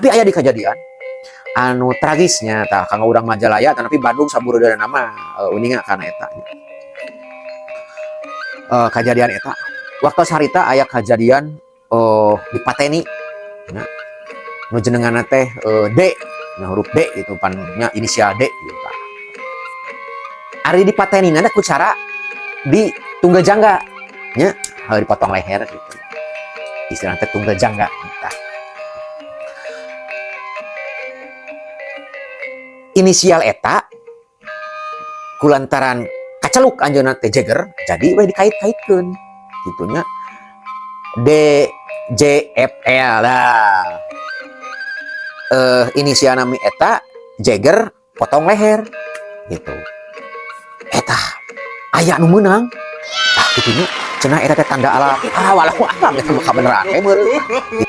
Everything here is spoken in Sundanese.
Tapi aya di kejadian anu tragisnya tah kanggo urang Majalaya, tapi Bandung sabureudana mah uninga kana eta. Kejadian eta waktu harita aya kejadian dipateni nya, nu jenenganna teh D, nah huruf D gitu pan nya, inisial D gitu tah. Ari dipateni ku cara di tunggal jangga nya, dipotong leher gitu. Istilahnya teh tunggal jangga tah. Inisial eta kulantaran kaceluk anjeunna teh jeger, jadi we dikait-kaitkeun gitu nya, D J F L lah. Inisial nami eta jeger potong leher gitu. Eta aya nu meunang ah gitu nya, cenah eta teh tanda alam. Ah, walau alam eta mah kabeneran we meureun.